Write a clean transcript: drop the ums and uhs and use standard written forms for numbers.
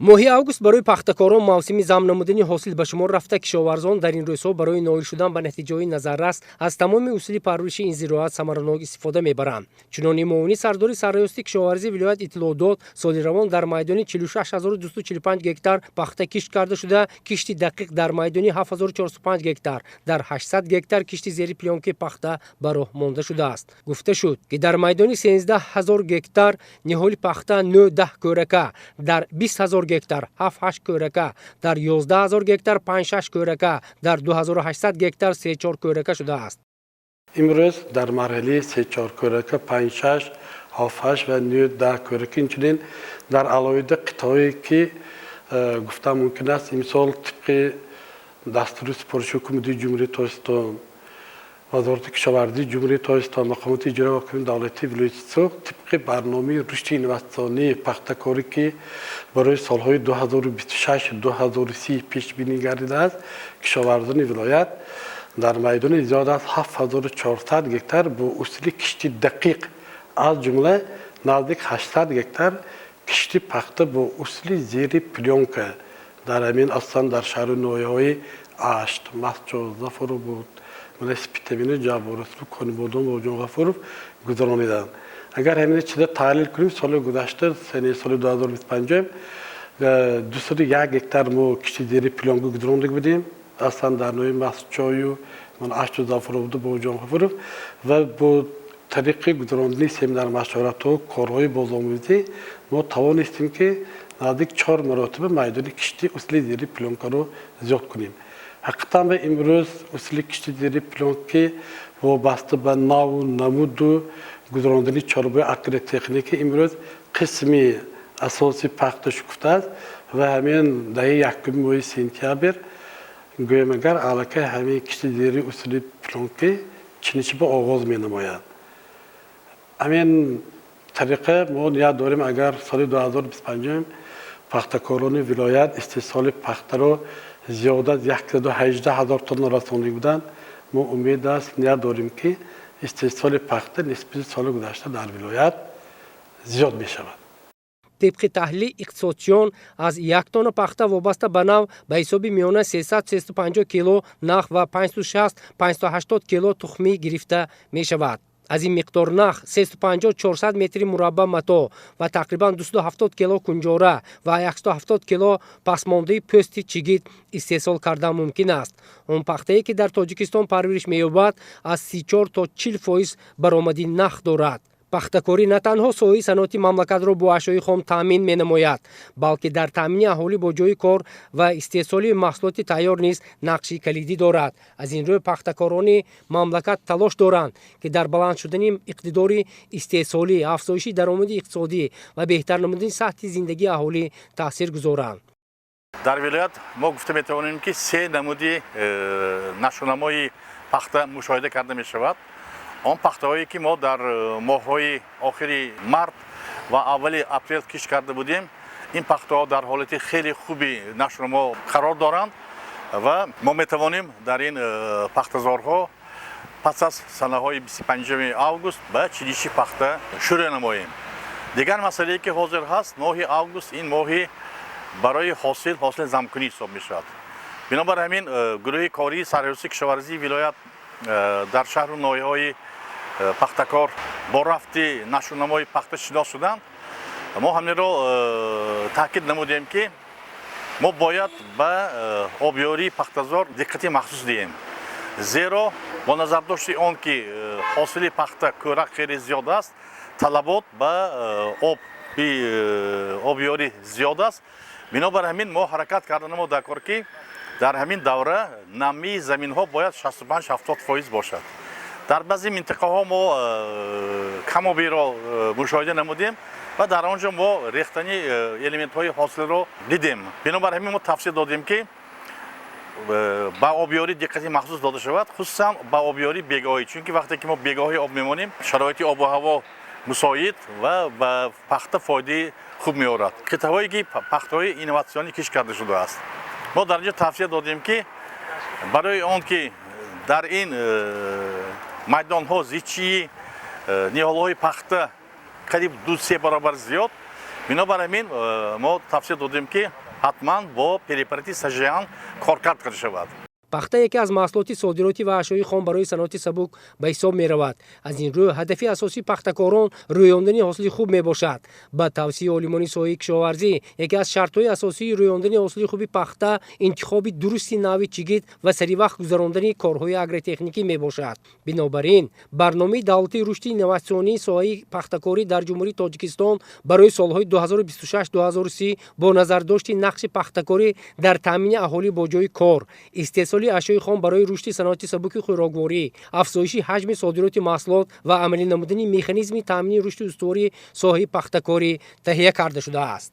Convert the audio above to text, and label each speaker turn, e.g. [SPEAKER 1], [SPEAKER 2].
[SPEAKER 1] Моҳи август барои пахтакорон мавсими зам намудани ҳосил ба шумор рафта, кишоварзон дар ин рӯзҳо барои ноил шудан ба натиҷаҳои назаррас аз тамоми усули парвариши ин зироат самаранок истифода мебаранд. Чунони муовини сардори Сарраёсати кишоварзии вилоят иттилоъ дод, соли равон дар майдони 46 245 гектар пахта кишт карда шуда, кишти дақиқ дар майдони 7405 гектар, дар 800 гектар кишти зери плёнкаи пахта ба роҳ монда шудааст. Гуфта шуд, ки дар майдони 13 ҳазор гектар ниҳоли пахта 9-10 кӯрака, дар 20 ҳазор гектар 7-8 кӯрака, дар 11 ҳазор гектар 5-6 кӯрака, дар 2800 гектар 3-4 кӯрака шудааст.
[SPEAKER 2] Имрӯз дар марҳилаи 3-4 кӯрака, 5-6, 7-8 ва 9-10 кӯрака, инчунин дар алоҳида қитъаҳое, ки гуфтан мумкин аст, имсол тибқи дастури супориши Ҳукумати Ҷумҳурии Тоҷикистон, Вазорати кишоварзии Ҷумҳурии Тоҷикистон, мақомоти иҷроияи ҳокимияти давлатии вилояти Суғд, тибқи барномаи рушди инвеститсионии пахтакорӣ, ки барои солҳои 2026-2030 пешбинӣ гардидааст, кишоварзони вилоят дар майдони зиёд аз 7400 гектар бо усули кишти дақиқ, аз ҷумла наздик 800 гектар кишти пахта бо усули зери плёнка дар ҳамин, асосан дар шаҳру ноҳияҳои Ашт, Мастчоҳ, Зафаробод, Спитамену Ҷаббор Расулов, Конибодом ва Ҷонғафуров гузарониданд. Агар ҳамин чиза таҳлил кунем, соли гузашта, яъне соли 2025, 201 гектар мо кишти зери плёнка гузаронда будем, аслан дар ноҳияи Мастчою Ашту, Зафарободу Бобоҷон Ғафуров, ва бо тариқи гузарондани семинар, машваратҳо, корҳои бозомӯзӣ мо тавонистем, ки наздик чор маротиба майдони кишти усули зери плёнкаро зиёд кунем. Ҳақиқатан ба имрӯз усули кишти зери плёнки вобаста ба наву намуду гузарондани чорабиҳои агротехникӣ имрӯз қисми асоси пахта шукуфтааст ва ҳамин даҳаи якуми моҳи сентябр гӯем агар, аллакай ҳамин кишти зери усули плёнки чиниши ба оғоз менамояд. Ҳамин тариқа мо ният дорем, агар соли 2025 пахтакорони вилоят истеҳсоли пахтаро зиёда аз 118 ҳазор тонна расонида буданд, мо умед аст, ният дорем, ки истеҳсоли пахта нисбати соли гузашта дар вилоят зиёд мешавад.
[SPEAKER 1] Тибқи таҳлили иқтисодчиён, аз як тонна пахта вобаста ба нав ба ҳисоби миёна 300-350 кило нах ва 560-580 кило тухмӣ гирифта мешавад. Аз ин миқдор нах 350-400 метри мураббаъ матоъ ва тақрибан 270 кило кунҷора ва 170 кило пасмондаи пӯсти чигит истеҳсол кардан мумкин аст. Он пахтае, ки дар Тоҷикистон парвариш меёбад, аз 34 то 40 фоиз баромади нах дорад. Пахтакорӣ на танҳо соҳаи саноати мамлакатро бо ашёи хом таъмин менамояд, балки дар таъмини аҳолӣ бо ҷойи кор ва истеҳсоли маҳсулоти тайёр низ нақши калидӣ дорад. Аз ин рӯ пахтакорони мамлакат талош доранд, ки дар баланд шудани иқтидори истеҳсолӣ, афзоиши даромади иқтисодӣ ва беҳтар намудани сатҳи зиндагии аҳолӣ таъсир гузоранд.
[SPEAKER 3] Дар вилоят мо гуфта метавонем, ки се намуди нашъунамои пахта мушоҳида карда мешавад. Он пахтаҳое, ки мо дар моҳҳои охири март ва аввали апрел кишт карда будем, ин пахтаҳо дар ҳолати хеле хуби нашъунамо қарор доранд ва мо метавонем дар ин пахтазорҳо пас аз санаҳои 25 август ба чиниши пахта шурӯъ намоем. Дигар масъалае, ки ҳозир ҳаст, моҳи август ин моҳи барои ҳосил замкунӣ ҳисоб мешавад. Бинобар ҳамин гурӯҳи кории Сарраёсати кишоварзии вилоят дар шаҳру ноҳияҳои пахтакор бо рафти нашъунамои пахта шинос шуданд. Мо ҳаминро таъкид намудем, ки мо бояд ба обёрии пахтазор диққати махсус диҳем, зеро бо назардошти он ки ҳосили пахта кӯрак хеле зиёд аст, талабот ба обёрӣ зиёд аст. Бинобар ҳамин мо ҳаракат карданамо дар кор, ки дар ҳамин давра намии заминҳо бояд 65-70% бошад. Дар баъзе минтақаҳо мо камобиро мушоҳида намудем ва дар он ҷо мо рехтани элементҳои ҳосилро дидем. Бинобар ҳамин мо тавсия додем, ки ба обёрӣ диққати махсус дода шавад, хусусан ба обёрии бегоҳӣ, чунки вақте ки мо бегоҳӣ об мемонем, шароити обу ҳаво мусоид ва ба пахта фоидаи хуб меорад. Қитъаҳое, ки пахтаҳои инноватсионӣ кишт карда шудааст, мо дар ин ҷо тавсия додем, ки барои он ки дар ин майдонҳо зичии ниҳолҳои пахта қариб 2-3 баробар зиёд. Бинобар ҳамин мо тавсия додем, ки ҳатман бо препарати Сажиан коркард карда шавад.
[SPEAKER 1] Пахта яке аз маҳсулоти содиротӣ ва ашёи хом барои саноати сабук ба ҳисоб меравад. Аз ин рӯ, ҳадафи асосии пахтакорон рӯёндани ҳосили хуб мебошад. Ба тавсияи олимони соҳаи кишоварзӣ, яке аз шартҳои асосии рӯёндани ҳосили хуби пахта интихоби дурусти нави чигит ва саривақт гузарондани корҳои агротехникӣ мебошад. Бинобар ин, барномаи давлатии рушди инноватсионии соҳаи пахтакорӣ дар Ҷумҳурии Тоҷикистон барои солҳои 2026-2030 бо назардошти нақши пахтакорӣ дар таъмини аҳолӣ бо ҷойи кор, истеҳсоли ашёи хом барои рушди саноати сабуки хӯрокворӣ, афзоиши ҳаҷми содироти маҳсулот ва амалӣ намудани механизми таъмини рушди устувори соҳаи пахтакорӣ таҳия карда шудааст.